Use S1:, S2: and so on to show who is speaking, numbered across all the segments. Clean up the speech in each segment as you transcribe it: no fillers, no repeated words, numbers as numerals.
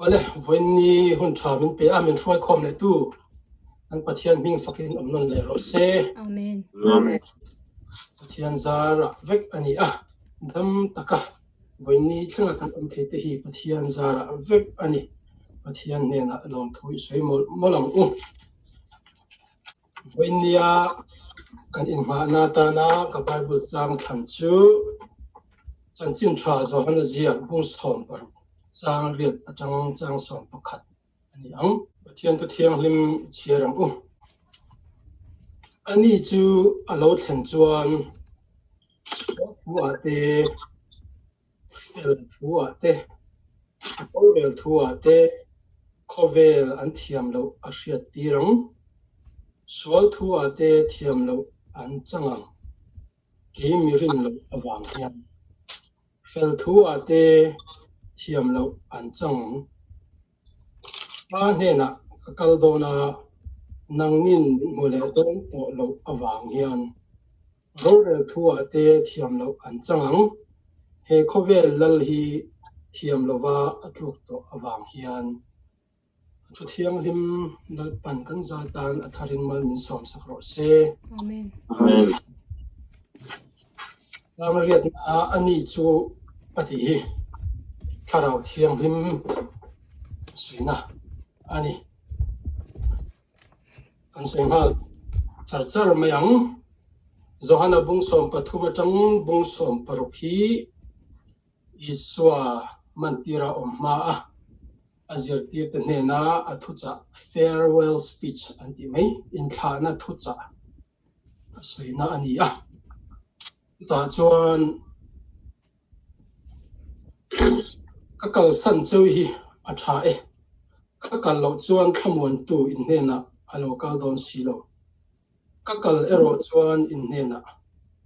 S1: Awle, vawiinni hun tha min pe a, min hruai khawm leh tu kan Pathian hming fakin awm nawn leh rawh se.
S2: Amen.
S3: Amen.
S1: Pathian zarah vek a ni a, dam taka vawiinni thlenga kan awm thei te hi Pathian zarah vek a ni. Pathian hnenah lawmthu i sawi mawlh mawlh ang u. Vawiinnia kan inhmahna atana ka Bible chang thlan chu Chanchin Tha Johana ziak bung 60 chang riat atang chang 11 a ni ang. Pathian thu thianghlim i chhiar ang u. Ani chu a lo thlen chuan sual thu-ah te, fel thu-ah te, a rorel thu-ah te khawvel an thiam loh a hriat tir ang. Sual thu-ah te thiam loh an chang ang. Kei mi rin loh avang hian fel thu-ah te thiam loh an chang ang. Pa hnenah ka kal dawn a, nangnin min hmu leh dawn tawh loh avang hian rorel thu-ah te thiam loh an chang ang. He khawvel lal hi thiam lova a tluk tawh avang hian a thu thianghlim Lalpan kan zai tan a tharin mal min sawm sak rawh se.
S2: Amen.
S3: Amen.
S1: Tlangriatna a ni chu a tih hi Thlarau Thianghlim suina a ni. Kan sawi nghal char char mai ang. Johana bung 13 atang bung 16 hi Isua mantira awm hma a, a zirtirte hnena a thuchah farewell speech an tih mai, inthlahna thuchah a sawina a ni a. Chutah chuan ka kalsan cheu hi a tha e, ka kal loh chuan thlamuantu in hnenah a lo kal dawn si lo. Ka kal erawh chuan in hnenah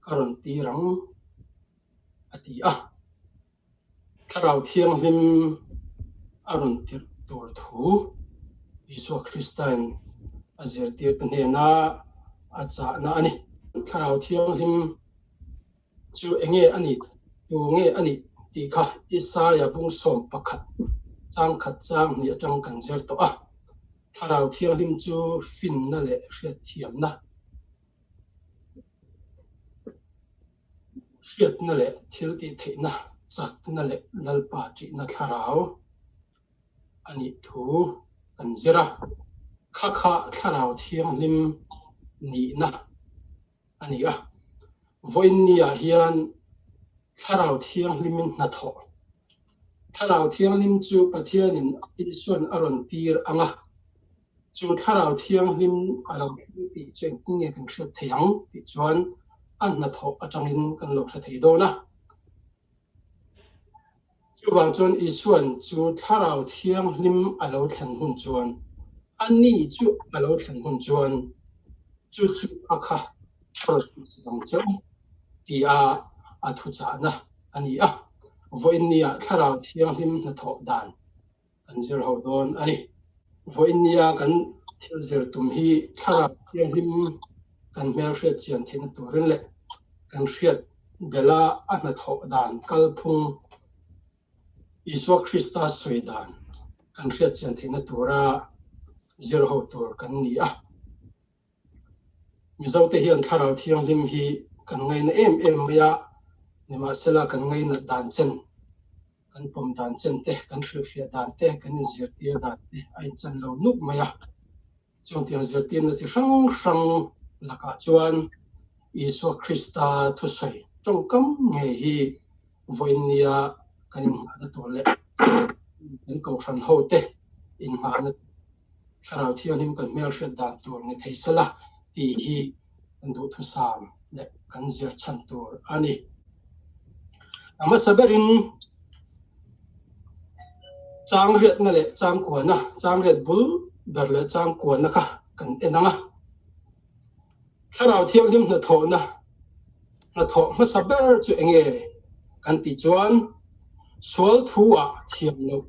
S1: ka rawn tir ang a ti a. Thlarau Thianghlim a rawn tirh tur thu Isua Krista'n a zirtirte hnena a chahna a ni. Thlarau Thianghlim chu enge a nih, tu nge a nih tih kha Isaia bung 11 chang khat chang hnih atang kan zir tawh a. Thlarau Thianghlim chu finna leh hriatthiamna. Hriatna leh thil tih theihna, chakna leh Lalpa ṭihna thlarau a nih thu kan zir a. Kha kha thlarau thianghlim nihna a ni a. Vawiinniah hian thlarau thianghlimin hnathawh, thlarau thianghlim chu Pathianin Isua'n a rawn tir ang a. Chu Thlarau Thianghlim a lo thleng tih chu engtin nge kan hriat thei ang tih chuan a hnathawh atangin kan lo hre thei dawn a. Chuvang chuan Isua'n chu Thlarau Thianghlim a lo thlen hun chuan, a ni chu a lo thlen hun chuan, chu chu a kha rawn tihsak ang che u tia a thuchahna a ni a. Vawiinniah Thlarau Thianghlim hnathawh dan kan zir ho dawn a ni. Vawiinnia kan thil zir tum hi thlarau thianghlim kan hmelhriat chian theihna turin leh kan hriat bela a hnathawh dan kalphung Isua Krista sawi dan kan hriat chian theihna tura zir ho tur kan ni a. Mizote hian thlarau thianghlim hi kan ngaina em em mai a, nimahsela kan ngainat dan chen, kan pawm dan chen te, kan hrilhfiah dan te, kan inzirtir dan te a inchan lo nuk mai a. Chungtiang zirtirna chi hrang hrang lakah chuan Isua Krista thusawi tawngkam ngei hi vawiinnia kan inngahna tur leh kan kohhran hote inngahna Thlarau Thianghlim kan hmelhriat dan tur ni thei sela tih hi kan duhthusam leh kan zir chhan tur a ni. A hmasa berin chang riatna leh chang kuana, chang riat bul ber leh chang kuana kha kan en ang a. Thlarau Thianghlim hnathawhna, hnathawh hmasa ber chu enge kan tih chuan sual thu ah thiam loh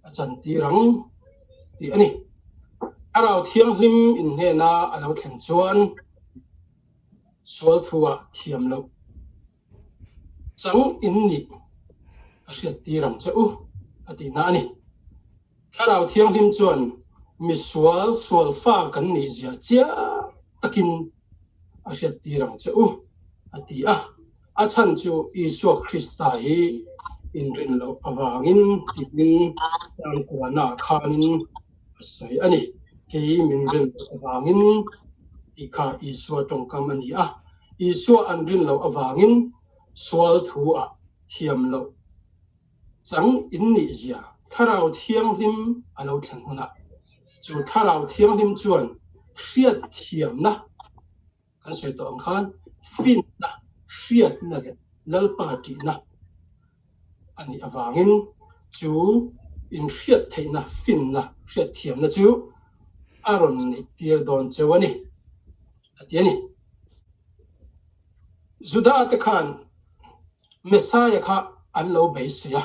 S1: a chantir ang tih a ni. Thlarau Thianghlim in hnena a lo thlen chuan sual thu ah thiam loh chang in nih a hriattir ang che u a tihna a ni. Thlarau Thianghlim chuan misual sual fa kan nih zia chiang takin a hriattir ang che u, a ti a. A chhan chu Isua Krista hi inrin loh avangin tiin tlangkuahna khanin a sawi a ni. Kei min rin loh avangin tih kha Isua tawngkam a ni a. Isua an rin loh avangin sual thu ah thiam loh chang in nih zia Thlarau Thianghlim a lo thlen hunah chu Thlarau Thianghlim chuan hriatthiamna kan sawi tawh ang khan finna, hriatna leh Lalpa tihna a nih avangin chu inhriat theihna, finna, hriatthiamna chu a rawn neih tir dawn cheu a ni, a ti a ni. Juda te khan Messiah kha an lo beisei a,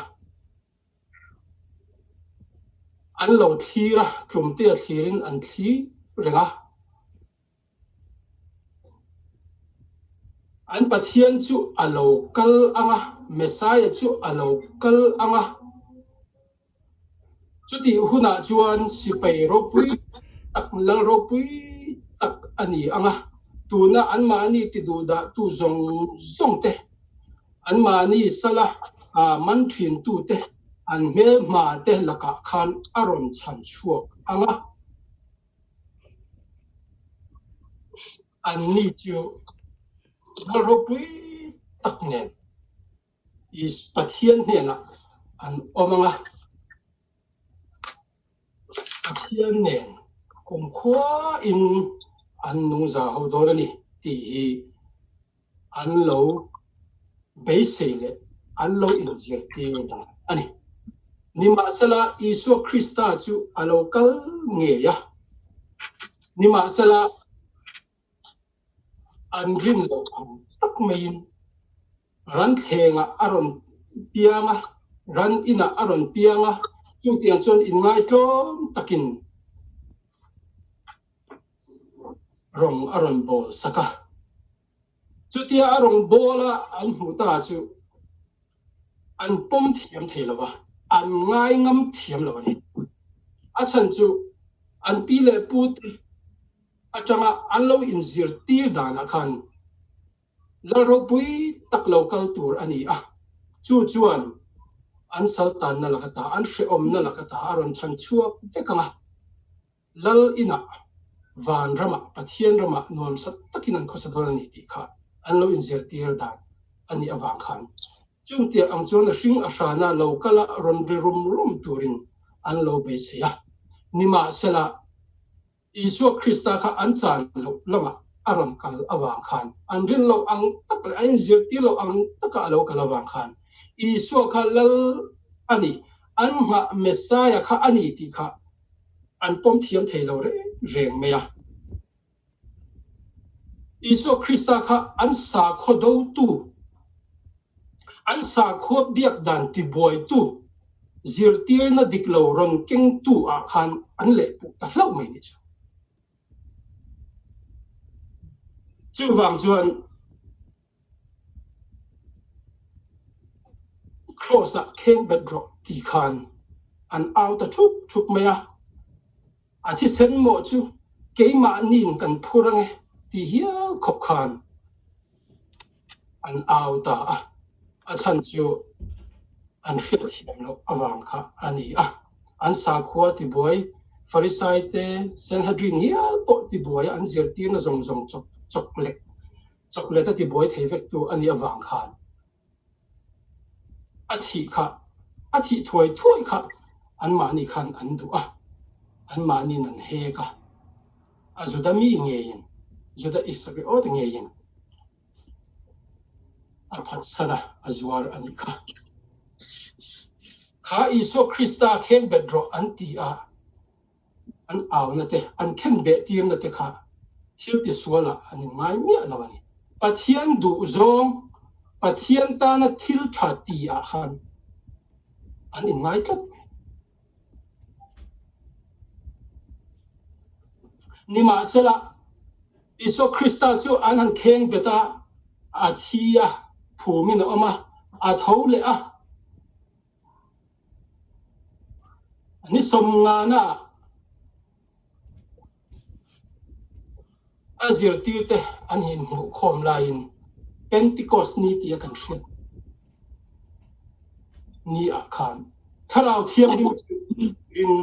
S1: an lo thlir a, tlumtea thlirin an thlir reng a. An Pathian chu a lo kal ang a, Messiah chu a lo kal ang a. Chutih hunah chuan sipai ropui tak, lal ropui tak a ni ang a, tuna anmahni tiduhdahtu zawng zawng te, anmahni sala man thintute, an hmelhmate lakah khan a rawn chhan chhuak ang a. Anni chu lal ropui tak nen Pathian hnenah an awm ang a, Pathian nen kumkhuain an nung za ho dawn a ni tih hi an lo beisei leh an lo inzirtir dan a ni. Nimahsela, Isua Krista chu a lo kal ngei a. Nimahsela, an rin loh ang tak maiin ran thlengah a rawn piang a, ran inah a rawn piang a, chutiang chuan inngaitlawm takin Rawng a rawn bawl sak a. Chutia a rawn bawl a an hmuh ta chu an pawm thiam thei lo va, an ngai ngam thiam lo a ni. A chhan chu an pi leh pu te atanga an lo inzirtir danah khan Lal ropui tak lo kal tur a ni a, chu chuan an saltanna laka ta, an hrehawmna laka ta a rawn chhan chhuak vek ang a. Lal inah, van ramah, Pathian ramah nuamsa takin an khawsa dawn a ni tih kha an lo inzirtir dan a nih avang khan chungtiang ang chuan a hring a hrana lo kala rawn ri rum rum turin an lo beisei a. Nimahsela, Isua Krista kha an chan loh lamah a rawn kal avang khan an rin loh ang tak leh an inzirtir loh ang taka a lo kal avang khan Isua kha Lal a ni, an nghah Messiah kha a ni tih kha an pawm thiam thei lo reng reng mai a. Isua Krista kha an sakhaw dotu, an sakhua biak dan tibuaitu, zirtirna dik lo rawn kengtu ah khan an lehpuh ta hlauh mai ni chu. Chuvang chuan Kraws ah kheng bet rawh ti khan an au ta thup thup mai a, a thisen mawh chu keimahniin kan phur ange ti hial khawp khan an au ta a, a chhan chu an hriatthiam loh avang kha a ni a, an sakhua tibuai Farisai te Sanhedrin hial pawh tibuai an zirtirna zawng zawng chawp chawp leh Chawklet a tibuai thei vektu a nih avang khan a thih kha, a thih thuai thuai kha anmahni khan an duh a, anmahniin an hek a, a Juda mi ngeiin, Juda Isariot ngeiin a phatsan a, a zuar a nih kha. Kha Isua Krista khengbet rawh an ti a. An auna te, an khenbeh tirna te kha thil tisualah an inngai miah lo a ni. Pathian duhzawng, Pathian tana thil tha ti ah khan an inngai tlat mai. Nimahsela, Isua Krista chu an han khengbet a, a thi a, phumin a awm a, a tho leh a. Ni sawmngana a zirtirte an inhmuhkhawm laiin Pentecost ni tia kan hriat ni ah khan Thlarau Thianghlim chu rin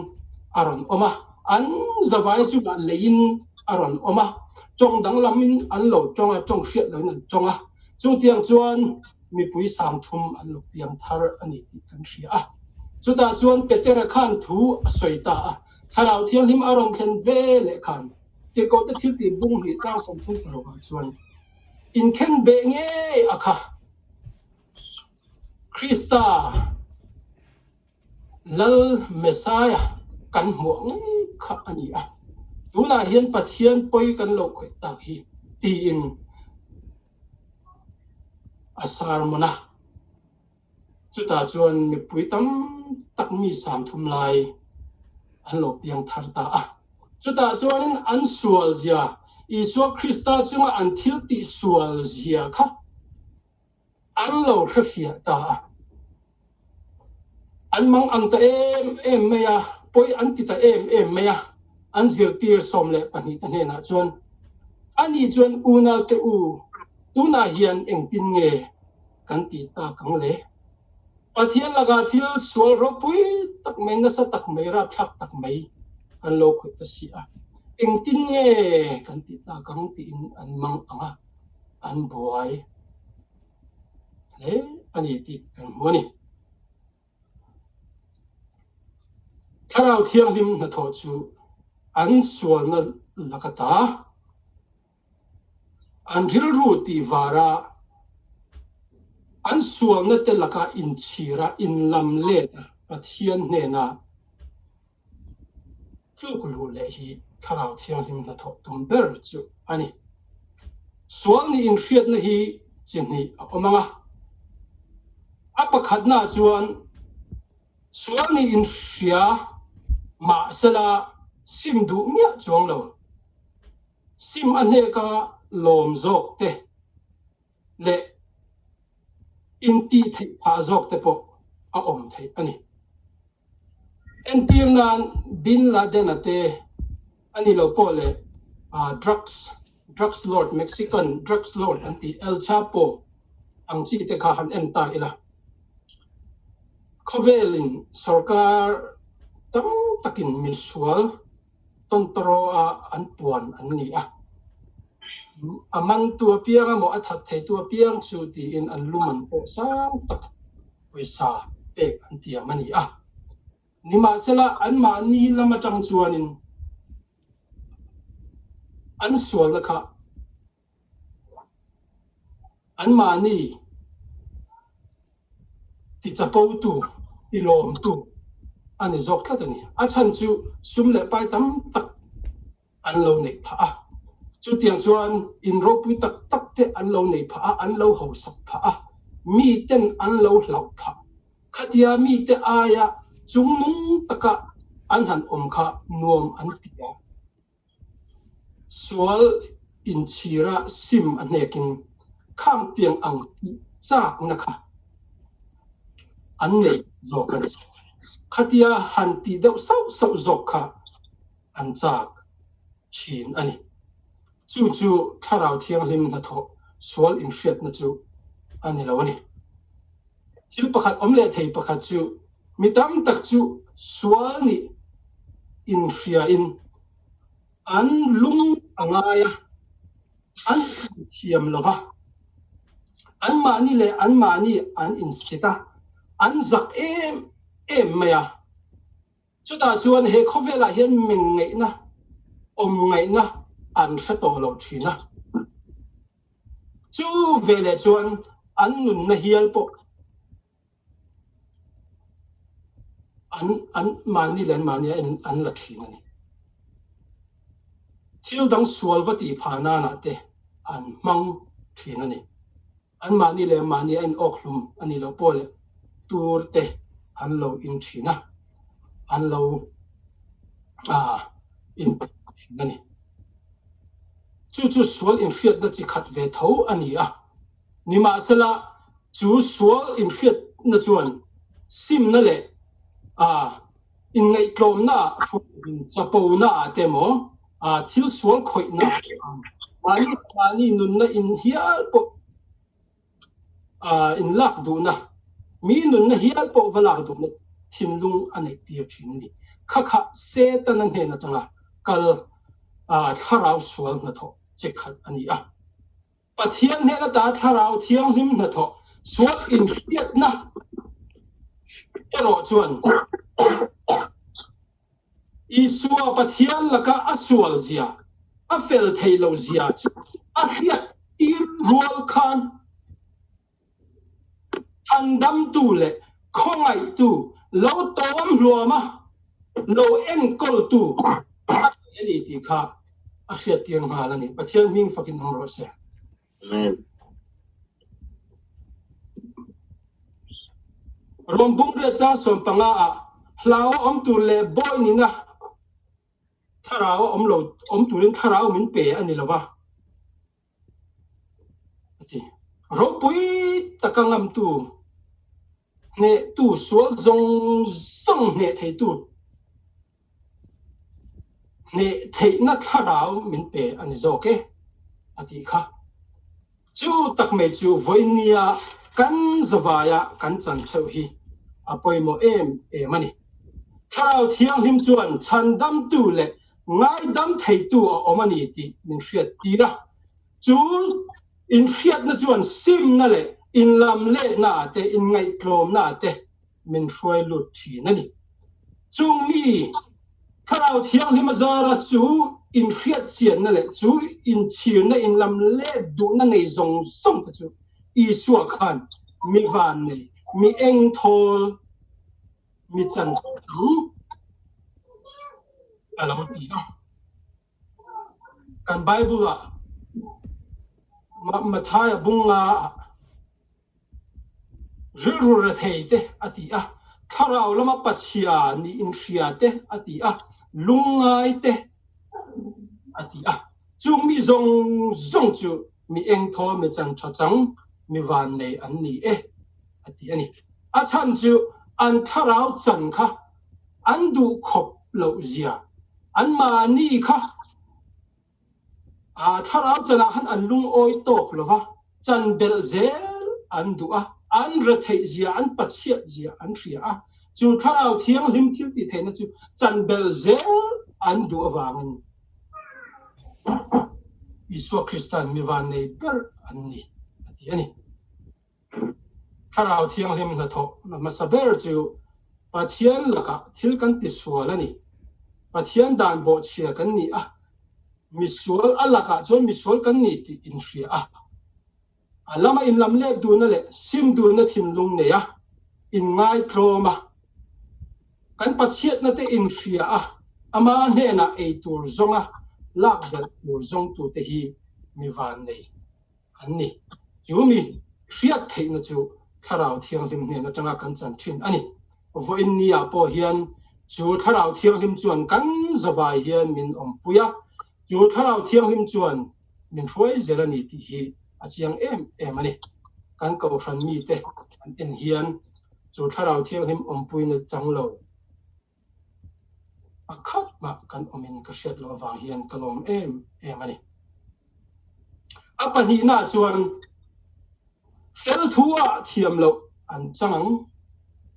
S1: a rawn awm a, an zavai chungah leiin a rawn awm a, tawng danglamin an lo tawng a, tawng hriat loin an tawng a, chutiang chuan mipui 3000 an lo piang thar a ni tih kan hria a. Chutah chuan Petera khan thu a sawi ta a, Thlarau Thianghlim a rawn thlen ve leh khan Tirhkohte thiltih bung hnih chang 36 ah chuan inkhen beh ngei a kha. Krista Lal Messiah kan hmuah ngei kha a ni a, tunah hian Pathian pawi kan lo khawih tak hi tiin a sermon a. Chutah chuan mipui tam tak mi 30 lai an lo piang thar ta a. Chutah chuanin an sual zia, Isua Krista chunga an thil tih sual zia kha an lo hrefiah ta a. An mang ang ta em em mai a, pawi an ti ta em em mai a. An zirtir 12 te hnenah chuan, Ani chuan unaute u, tunah hian engtin nge kan tih tak ang le? Pathian lakah thil sual ropui tak mai, nasa tak mai, rapthlak tak mai kan lo khawih ta si a. Engtin nge kan tih tak ang tiin an mang ang a, an buai hle a ni tih kan hmu a ni. Thlarau Thianghlim hnathawh chu an sualna laka ta, an rilru tih vara an sualna te laka inchhira inlam let a Pathian hnena tluk luh leh hi Thlarau Thianghlim hnathawh tum ber chu a ni. Sual nih inhriatna hi chi hnih a awm ang a. A pakhatnaah chuan sual nih inhria mahsela sim duh miah chuang lo, sim a hneka lawm zawk te leh intih theih phah zawk te pawh a awm theih a ni. Entir nan Bin Laden-a te a ni lo pawh leh drugs, drugs lord, Mexican drugs lord an tih El Chapo ang chi te kha han en ta ila. Khawvelin sorkar tam takin misual tawntawraw a an puan an ni a. A mantu apiang emaw a that theitu apiang chu tiin an lum an pawh sang tak pawisa pek an tiam a ni a. Nimahsela anmahni lam atang chuanin an sualna kha anmahni tichapotu, tilawmtu a ni zawk tlat a ni. A chhan chu sum leh pai tam tak an lo neih phah a. Chutiang chuan in ropui tak tak te an lo nei phah a, an lo hausak phah a, miten an lo hlauh phah. Khatia mite aia chungnung taka an han awm kha nuam an ti a. Sual inchhira sim a hnekin khang tiang ang tih chakna kha an nei zawk a ni. Khatia han tih deuh sauh sauh zawk kha an chak thin a ni. Chu chu Thlarau Thianghlim hnathawh sual inhriatna chu a ni lo a ni. Thil pakhat awm leh thei pakhat chu mi tam tak chu sual nih inhriain an lung a ngai a, an inthiam lo va, anmahni leh anmahni an insit a, an zak em em mai a. Chutah chuan he khawvelah hian min ngaihna, awm ngaihna an hre tawh lo thin a. Chu veleh chuan an nunna hial pawh an an mahni leh an mahni a an la thin a ni. Thil dang sual va tih phah nanah te an hmang thin a ni. An mahni leh mahni a in awk hlum a nih loh pawh leh tur te an lo in thin a, an lo in thin a ni. Chu chu sual inhriatna chi khat ve tho a ni a. Nimahsela, chu sual inhriatna chuan simna leh. Inngaihtlawmna ah hruaiin chapona ah te emaw, thil sual khawihna ah mahni leh mahni nunna in hial pawh in lak duhna, mi nunna hial pawh va lak duhna thinlung a neih tir thin a ni. Kha kha Setana hnen atanga kal thlarau sual hnathawh che khat a ni a. Pathian hnen ata Thlarau Thianghlim hnathawh sual inhriatna erawh chuan Isua Pathian laka a sual zia, a fel thei lo zia chu a hriat tir rual khan Thandamtu leh khawngaihtu lo tawm hluama lo enkawltu a ni a ni tih kha a hriattir nghal a ni. Pathian hming fakin awm rawh se.
S2: Amen.
S1: Rom bungrel chang 15 ah hlau a awm tur leh bawi nina thlarau a awm lo awm turin thlarau min pe a ni lova. Ropui taka ngamtu, hnehtu, sual zawng zawng hneh theitu, hneh theihna thlarau min pe a ni zawk e, a tih kha. Chu tak mai chu vawinia kan zavaia kan chan theuh hi a pawimawh em em a ni. Thlarau Thianghlim chuan chhandamtu leh Ngaidam theitu a awm a ni tih min hriat tir a, chu inhriatna chuan simna leh inlamletna ah te, inngaihtlawmna ah te min hruai lut thin a ni. Chung mi Thlarau Thianghlim a zara chu inhriat chianna leh chu inchhirna inlamlet duhna nei zawng zawng te chu Isua khan mi vannei, mi engthawl, mi chan chu a lo ti a. Kan Bible ah Mathaia bunga ah rilru rethei te a ti a, thlarau lama pachhia nih inhria te a ti a, lungngai te a ti a. Chung mi zawng zawng chu mi engthaw, mi chan tha chang, mi vannei an ni e a ti a ni. A chhan chu an thlarau chan kha an duh khawp loh zia, an mahni kha a thlarau chanah khan an lungawi tawk lo va, chan belh zel an duh a, an retheih zia, an pachhiat zia an hria a, chu thlarau thianghlim thil tih theihna chu chan belh zel an duh avangin Isua Krista'n mi vannei ber an ni a ti a ni. Thlarau Thianghlim hnathawh hmasa ber chu Pathian lakah thil kan tisual a ni. Pathian dan bawhchhia kan ni a, misual a lakah chuan misual kan ni tih inhria a. A lama inlam let duhna leh sim duhna thinlung nei a, inngaitlawm a, kan Pathiatna te inhria a, ama hnenah ei tur zawnga lak belh tur zawngtute hi mi vannei an ni. Chu mi hriat theihna chu Thlarau Thianghlim hnen atanga kan chan thin a ni. Vawiin ni-ah pawh hian chu Thlarau Thianghlim chuan kan zavai hian min awmpui a, chu Thlarau Thianghlim chuan min hruai zel a ni tih hi a chiang em em a ni. Kan kohhran mite an en hian chu Thlarau Thianghlim awmpuina chang lo Pakhat mah kan awmin ka hriat loh avang hian ka lawm em em a ni. A pahnihnaah chuan fel thu ah thiam loh an chang ang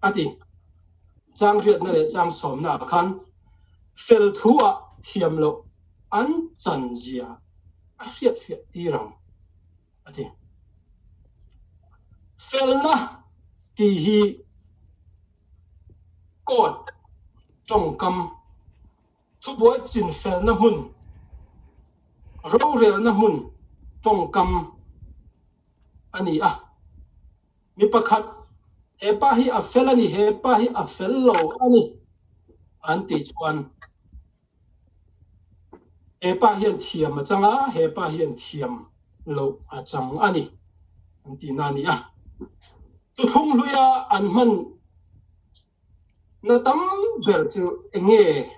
S1: a ti. Chang riatna leh chang sawmna ah khan fel thu ah thiam loh an chan zia a hriatfiah tir ang a ti. Felna tih hi Court tawngkam, thubuai chinfelna hmun, rorelna hmun tawngkam a ni a. Mi pakhat, He pa hi a fel a ni, he pa hi a fel lo a ni, an tih chuan he pa hian thiam a chang a, he pa hian thiam loh a chang a ni, an tihna a ni a. Thuthlung hluia an hman na tam ber chu eng nge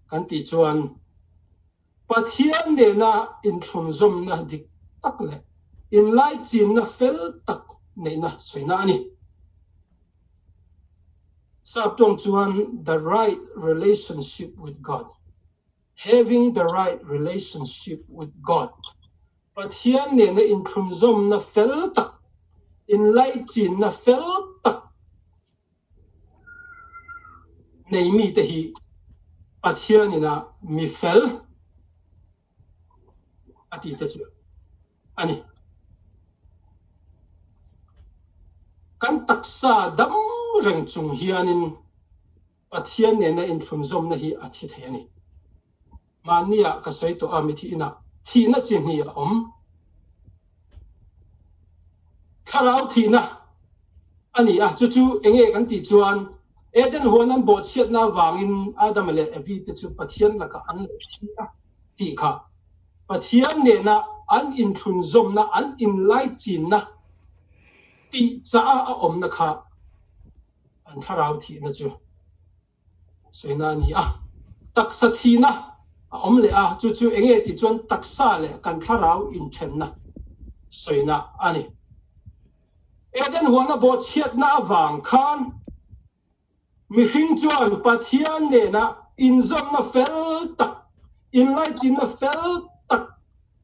S1: kan tih chuan Pathian nena inthlunzawmna dik tak leh inlaichinna fel tak neihna sawina a ni. Sap tawng chuan the right relationship with God, having the right relationship with God, Pathian nena inthlunzawmna fel tak, inlaichinna fel tak nei mite hi Pathian ina mi fel a tih te chu a ni. Kan taksa dam reng chung hianin Pathian nena inthlunzawmna hi a thi thei a ni. Mahnia ka sawi tawh a, mithi inah thihna chi hnih a awm. Thlarau thihna a ni a, chu chu enge kan tih chuan Eden huan an bawhchhiatna avangin Adama leh Evi te chu Pathian lakah an lo thi a tih kha Pathian nena an inthlunzawmna, an inlaichinna tih chah a awmna kha an thlarau thihna chu Sawina a ni a, taksa thihna a awm leh a, chu chu enge tih chuan taksa leh kan thlarau inthenna sawina a ni. Eden huana bawhchhiatna avang khan mihring chuan Pathian nena inzawmna fel tak, inlaichinna fel tak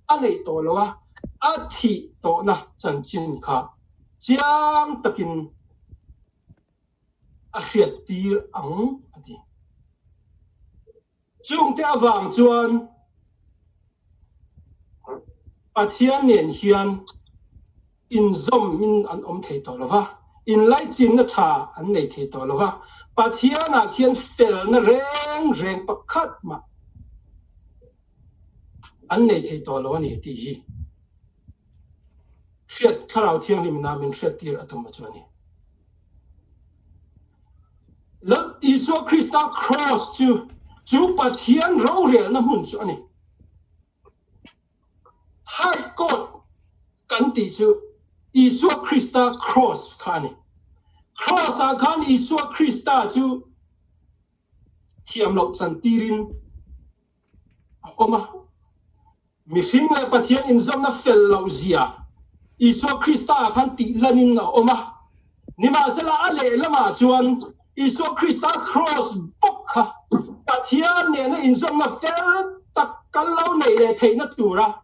S1: a neih tawh lo a, a thih tawhna chanchin kha chiang takin a hriattir ang a ti. Chungte avang chuan Pathian nen hian inzawmin an awm thei tawh lo va, inlaichinna tha an nei thei tawh lo va, Pathianah khian felna reng reng pakhat mah an nei thei tawh lo a ni tih hi hriat Thlarau Thianghlimna min hriattir a tum a chu a ni. Lal Isua Krista Kraws chu chu Pathian rorelna hmun chu a ni. High Court kan tih chu Isua Krista Kraws kha a ni. Kraws-ah khan Isua Krista chu thiam loh chantirin a awm a. Mihring leh Pathian inzawmna fel loh zia Isua Krista ah khan tih lanin a awm a. Nimahsela a lehlamah chuan Isua Krista kraws bawk kha Pathian nena inzawmna fel tak kan lo neih leh theihna tura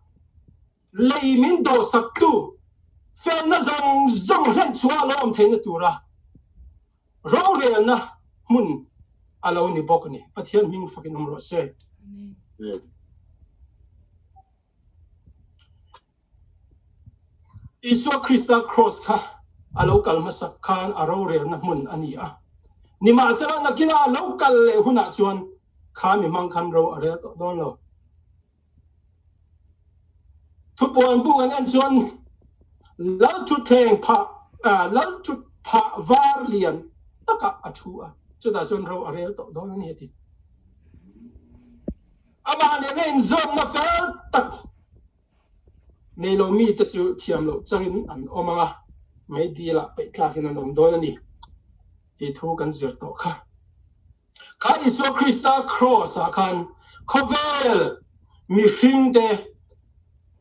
S1: lei min dawhsaktu felna zawng zawng hlenchhuah a lo awm theihna tura Rorelna hmun a lo ni bawk a ni. Pathian hming fakin awm rawh se. Isua Krista Kraws kha a lo kal hmasak khan a rorelna hmun a ni a. Nimahsela nakina a lo kal leh hunah chuan kha mi hmang khan ro a rel tawh dawn lo. Thupuan bu an en chuan Lalthutthleng phah Lalthut phah var lian takah a thu a, chutah chuan ro a rel tawh dawn a ni a ti. Amah nena inzawmna fel tak nei lo mite chu thiam loh changin an awm ang a, meidil-ah peih tlakin an awm dawn a ni tih thu kan zir tawh kha. Kha Isua Krista Kraws-ah khan khawvel mihringte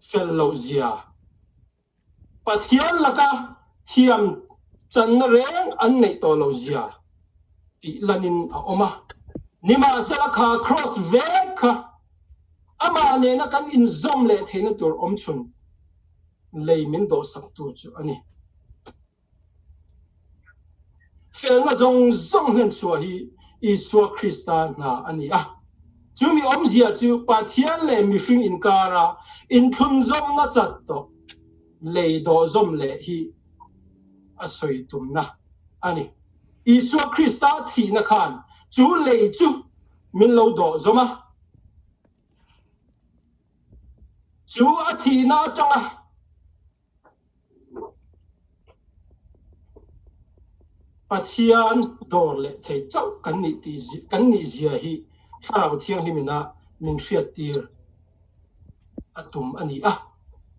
S1: fel loh zia, Pathian laka thiam channa reng an neih tawh loh zia tih lanin a awm a. Nimahsela kha Kraws vek kha amah nena kan inzawm leh theihna tur awmchhun lei min dawhsaktu chu a ni. Felna zawng zawng hlenchhuah hi Isua Krista hna a ni a. Chumi awmzia chu Pathian leh mihring inkara inthlunzawmna chat tawh lei dawhzawm leh hi a sawi tumna a ni. Isua Krista thihna khan chu lei chu min lo dawhzawm a. Chu a thihna atanga Pathian dawr leh thei chauh kan nih tih kan nih zia hi Thlarau Thianghlim ina min hriattir a tum a ni a,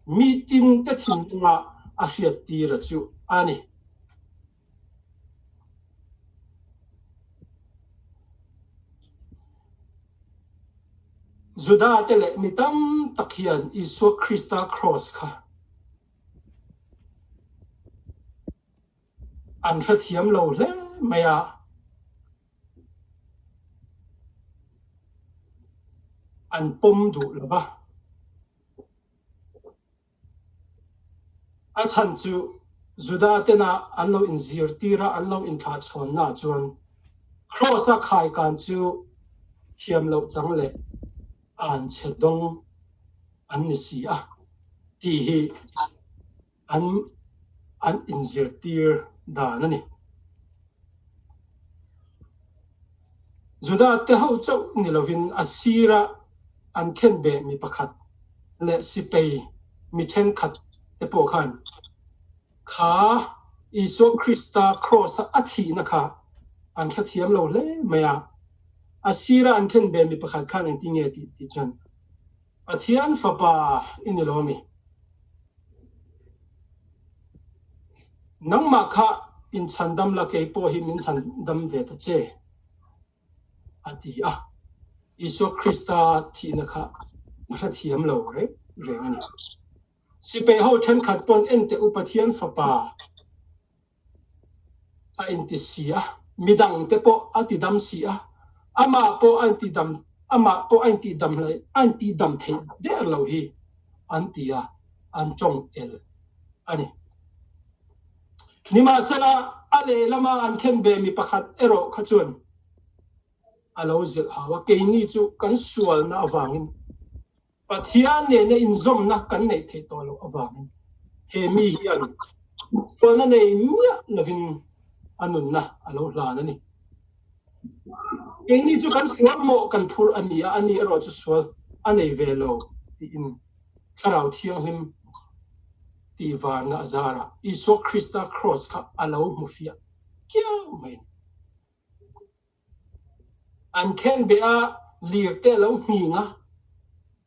S1: mi tin te thinlunga a hriattir a chu a ni. Juda te leh mi tam tak hian Isua Krista kraws kha an hrethiam lo hle mai a. An pawm duh lo va. A chhan chu Juda tena an lo inzirtir a, an lo inthlahchhawnna chuan Kraws-a khaikan chu thiam loh chang leh an chhe dawng an ni si a tih hi an an inzirtir dan a ni. Juda te ho chauh ni lovin a sira an khenbeh mi pakhat leh sipei mi thenkhat te pawh khan kha Isua Krista kraws-a a thihna kha an hrethiam lo hle mai a. A sira an khenbeh mi pakhat khan engtin nge tih tih chuan Pathian Fapa i ni lo a mi? Nangmah kha inchhandam la kei pawh hi min chhandam ve ta che, a ti a. Isua Krista thihna kha a hrethiam lo reng reng a ni. Sipai ho thenkhat pawn en teh u Pathian Fapa a inti si a, midang te pawh a ti dam si a, amah pawh a inti dam, amah pawh a inti dam hlei, a inti dam theih der lo hi an ti a, an tawng tel a ni. Nimahsela, a lehlama an khen ve mi pakhat erawh kha chuan a lo zilh hau a, keini chu kan sualna avangin Pathian nena inzawmna kan neih theih tawh loh avangin he mi hian sualna nei miah lovin a nunna a lo hlan a ni. Keini chu kan sual mawh kan phur a ni a, ani erawh chu sual a nei ve lo tiin Thlarau Thianghlim tihvarna a zarah Isua Krista Kraws kha a lo hmu fiah kiau mai. An khen beh a, lir te a lo hning a,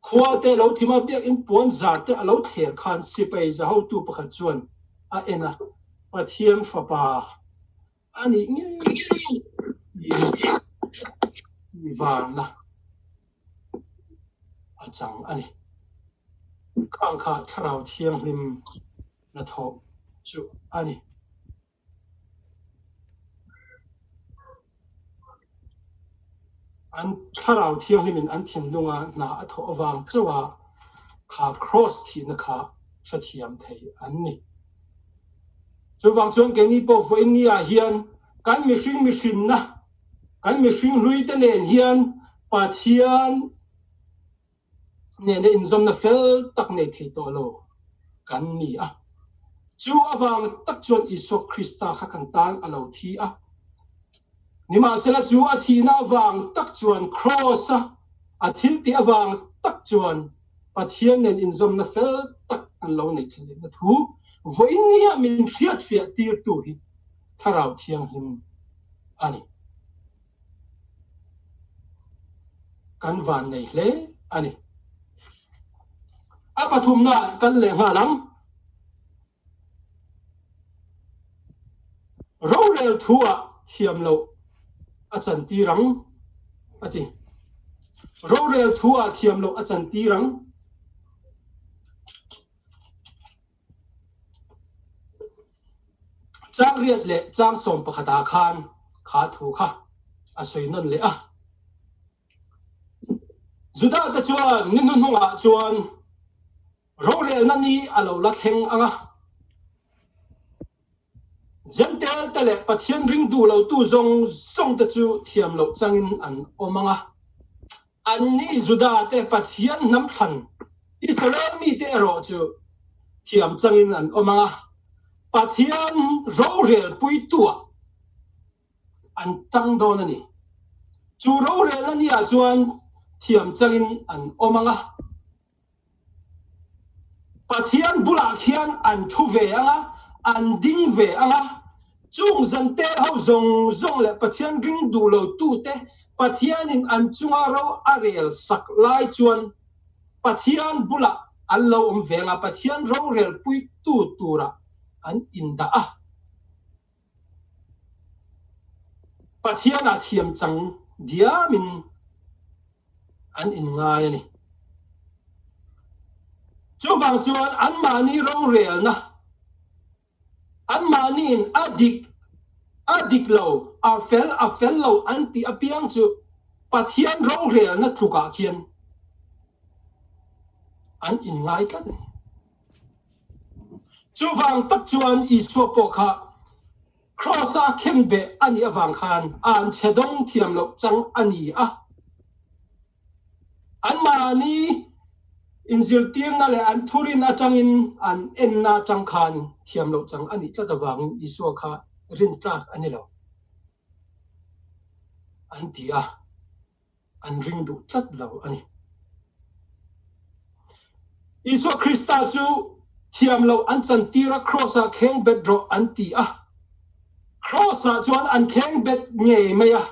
S1: khua te a lo thim a, biakinn puan zar te a lo thler khan sipai za hotu pakhat chuan a en a, Pathian Fapa a nih ngei tiin varna a chang a ni. Khang kha Thlarau Thianghlim hnathawh chu a ni. An Thlarau Thianghlimin an thinlunga hna a thawh avang chauha kha Kraws thihna kha hrethiam thei an ni. Chuvang chuan keini pawh vawiin ni ah hian kan mihring mihrinna, kan mihring hlui te nen hian Pathian nena inzawmna fel tak nei thei tawh lo kan ni a. Chu avang tak chuan Isua Krista kha kan tan a lo thi a. Nimahsela chu a thihna avang tak chuan Kraws-a a thiltih avang tak chuan Pathian nen inzawmna fel tak kan lo nei thei lehna thu vawiin nia min hriatfiah tirtu hi Thlarau Thianghlim a ni. Kan van nei hle a ni. A pathumna kal leh nghal ang. Rorel thu ah thiam loh a chantir ang a ti. Rorel thu ah thiam loh a chantir ang. Chang riat leh chang 11 ah khan kha thu kha a sawi nawn leh a. Judah te chuan ni hnuhnungah chuan rorelna ni a lo la thleng ang a. Jentail te leh Pathian ring duh lotu zawng zawng te chu thiam loh changin an awm ang a. Anni Juda te Pathian hnam thlan Israel mite erawh chu thiam changin an awm ang a, Pathian rorelpuituah an tang dawn a ni. Chu rorelna niah chuan thiam changin an awm ang a. Pathian bulah khian an thu ve ang a, an ding ve ang a. Chung zantel ho zawng zawng leh Pathian ring duh lo tute Pathianin an chunga ro a rel sak lai chuan Pathian bulah an lo awm ve ang a, Pathian rorelpuitu turah an indah a. Pathianah thiam chang diamin an inngai a ni. Chuvang chuan anmahni rorelna, anmahniin a dik a dik lo, a fel a fel lo an tih apiang chu Pathian rorelna tlukah khian. An inngai tlat a ni. Chuvang tak chuan Isua pawh kha Kraws-a khenbeh a nih avang khan an chhe dawng thiam loh chang a ni a. Anmahni inzirtirna leh an thurin atangin an enna atang khan thiam loh chang a nih tlat avangin Isua kha rintlak a ni lo an ti a. an ring duh tlat lo a ni. Isua Krista chu thiam loh an chantir a, Kraws-ah kheng bet rawh an ti a. Kraws-ah chuan an kheng bet ngei mai a.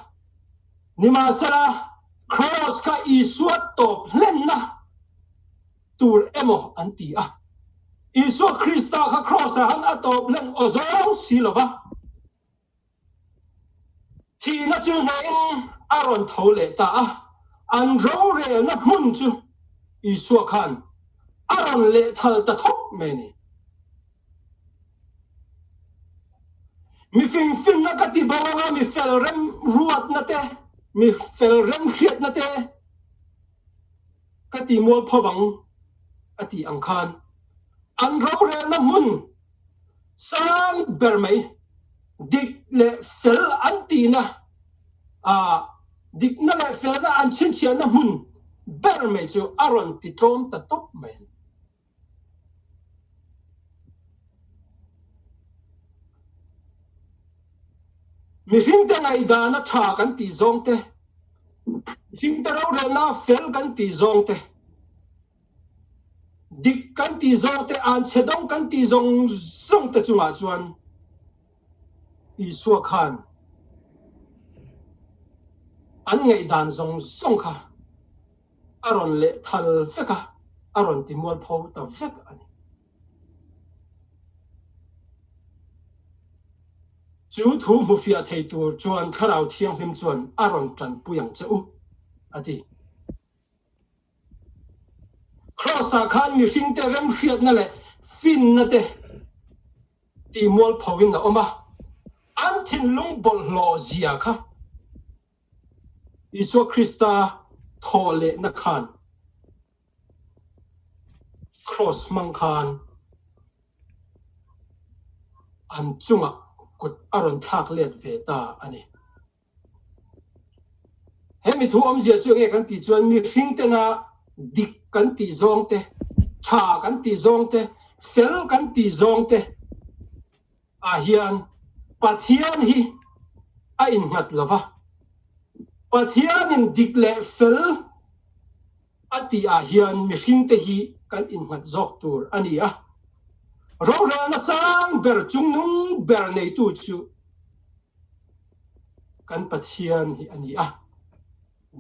S1: Nimahsela, Kraws kha Isua tawp hlenna tur emaw an ti a. Isua Krista kha Kraws-ah han a tawp hlen aw zawng si lo va. Thihna chu hnehin a rawn tho leh ta a, an rorelna hmun chu Isua khan a rawn lehthal ta thawk mai a ni. Mi fingfinna ka ti bo anga mi fel rem ruatna te, mi fel rem hriatna te ka ti mual pho ang a tih ang khan an rorelna hmun Sang ber mai, dik leh fel an tihna, dikna leh felna an chhinchhiahna hmun ber mai chu a rawn ti tlawm ta tawp mai a ni. Mihringte ngaihdana tha kan tih zawng te, mihringte rorelna fel kan tih zawng te, Dik kan tih zawng te, an chhe dawng kan tih zawng zawng te chungah chuan Isua khan an ngaihdan zawng zawng kha a rawn leh thal vek a, a rawn ti mualpho ta vek a ni. Chu thu hmufiah thei tur chuan Thlarau Thianghlim chuan a rawn tanpui ang che u, a ti. Kraws-ah khan mihringte remhriatna leh finna te tihmualphoin a awm a, an thinlung bawlhhlawh zia kha Isua Krista thawhlehna khan Kraws hmang khan an chungah kut a rawn thlak let ve ta a ni. He mi thu awmzia chu enge kan tih chuan mihring tena dik kan tih zawng te, tha kan tih zawng te, fel kan tih zawng te ah hian Pathian hi a innghat lo va. Pathianin dik leh fel a tih ah hian mihring te hi kan innghat zawk tur a ni a. Rorelna sang ber chungnung ber neitu chu Kan Pathian hi a ni a.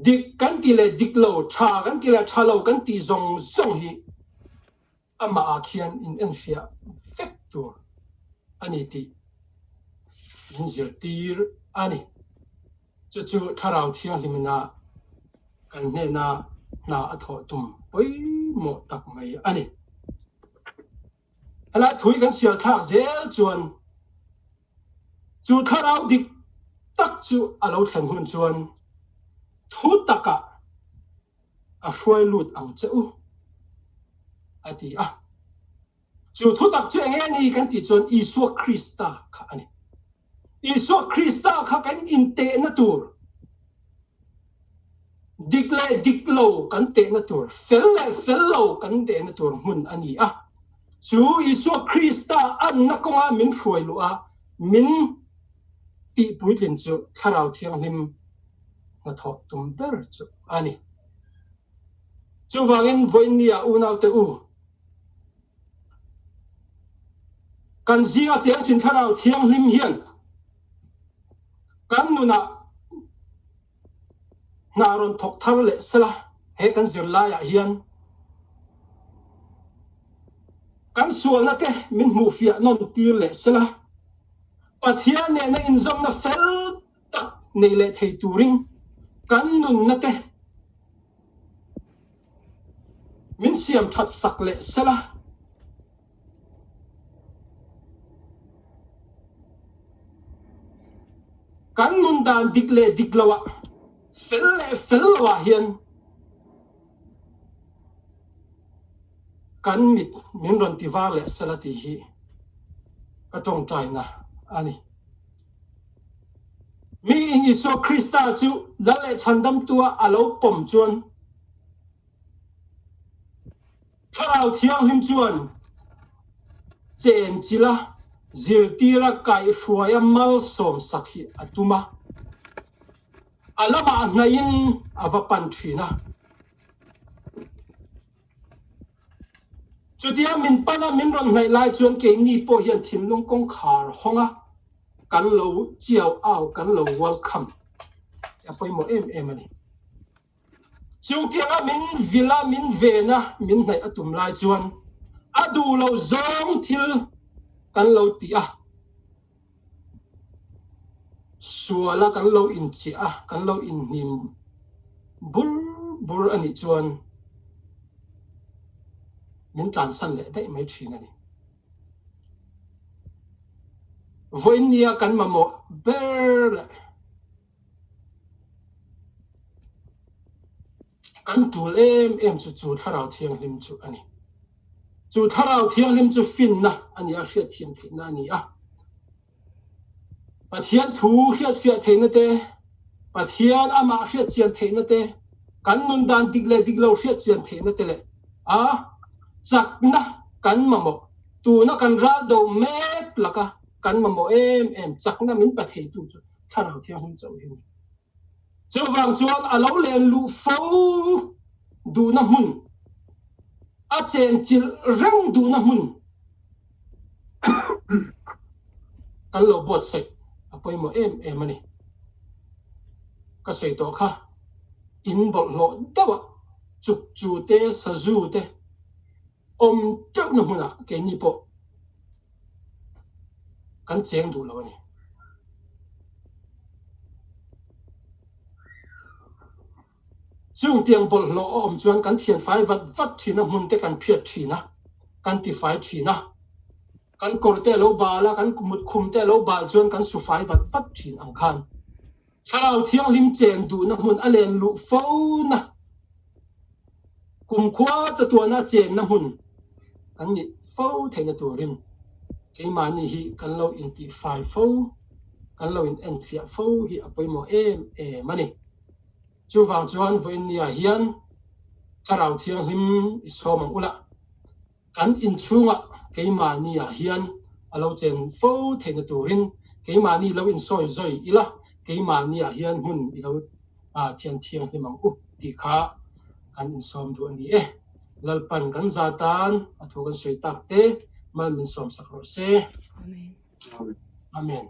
S1: Dik kan ti leh dik lo, tha kan ti leh tha lo kan tih zawng zawng hi amah ah khian in enfiah vek tur a ni tih min zirtir a ni. Chu chu Thlarau Thianghlim ina kan hnena hna a thawh tum pawimawh tak mai a ni. Helai thui kan sial thlak zel chuan chu thlarau dik tak chu a lo thlen hun chuan thu takah a hruai lut ang che u, a ti a. Chu thu tak chu eng nge ni kan tih chuan Isua Krista kha a ni. Isua Krista kha kan intehna tur, dik leh dik lo kan tehna tur, fel leh fel lo kan tehna tur hmun a ni a. Chu Isua Krista anna kawnga min hruai luh a, min tihpuitlin chu Thlarau Thianghlim hnathawh tum ber chu a ni. Chuvangin vawiinnia unaute u, Kan zinga cheng thin Thlarau Thianghlim hian kan nunah hna rawn thawk thar leh sela, he kan zirlaiah hian kan sualna te min hmuhfiah nawn tir leh sela, Pathian nena inzawmna fel tak nei leh thei turin kan nunna te Min siam that sak leh sela. Kan nun dan dik leh dik lo ah, fel leh fel lo ah hian. Kan mit min rawn ti var leh sela tih hi ka tawngtaina a ni. Miin Isua Krista chu Lal leh Chhandamtua a lo pawm chuan Thlarau Thianghlim chuan chenchilh a, zirtir a, kaihhruai a malsawm sak hi a tum a. A lamah hnaihin a va pan thin a. Chutia min pana min rawn hnaih lai chuan keini pawh hian thinlung kawngkhar hawng a, kan lo chiau au, kan lo welcome a pawimawh em em a ni. Chutianga min vil a, min ven a, min hnaih a tum lai chuan a duh lo zawng thil kan lo tih a, Suala kan lo inchiah a, kan lo inhnim bur bur a nih chuan min tlansan leh daih mai thin a ni. Vawiinnia kan mamawh ber leh Kan tul em em chu chu Thlarau Thianghlim chu a ni. Chu Thlarau Thianghlim chu finna a ni a, hriatthiam theihna a ni a. Pathian thu hriatfiah theihna te, Pathian amah hriatchian theihna te, kan nun dan dik leh dik lo hriatchian theihna te leh a chakna kan mamawh tuna kan ral do mek laka kan mamawh em em chakna min pa theitu chu Thlarau Thianghlim chauh hi a ni. Chuvang chuan a lo len luh fo duhna hmun, a chenchilh reng duhna hmun kan lo buatsaih a pawimawh em em a ni. Ka sawi tawh kha, in bawlhhlawh deuhah chukchu te, sazu te awm teuhna hmunah keini pawh kan cheng duh lo a ni. Chung tiang bawlhhlawh a awm chuan kan thianfai vat vat thin a, hmun te kan phiat thin a, kan tifai thin a, kan kawr te a lo bal a, kan mut khum te a lo bal chuan kan sufai vat vat thin ang khan Thlarau Thianghlim chen duhna hmun a len luh fo na Kumkhua chatuana chenna hmun kan nih fo theihna turin keimahni hi kan lo intihfai fo, kan lo inenfiah fo hi a pawimawh em em a ni. Chuvang chuan vawiinniah hian Thlarau Thianghlim i sawm ang ula, Kan inchhungah keimahniah hian a lo chen fo theihna turin keimahni lo insawi zawi ila, keimahniah hian hmun i lo thian thianghlim ang u tih kha kan insawm duh a ni e. Lalpan kan za tan a thu kan sawi tak te mal min sawmsak rawh se.
S2: Amen.
S1: Amen.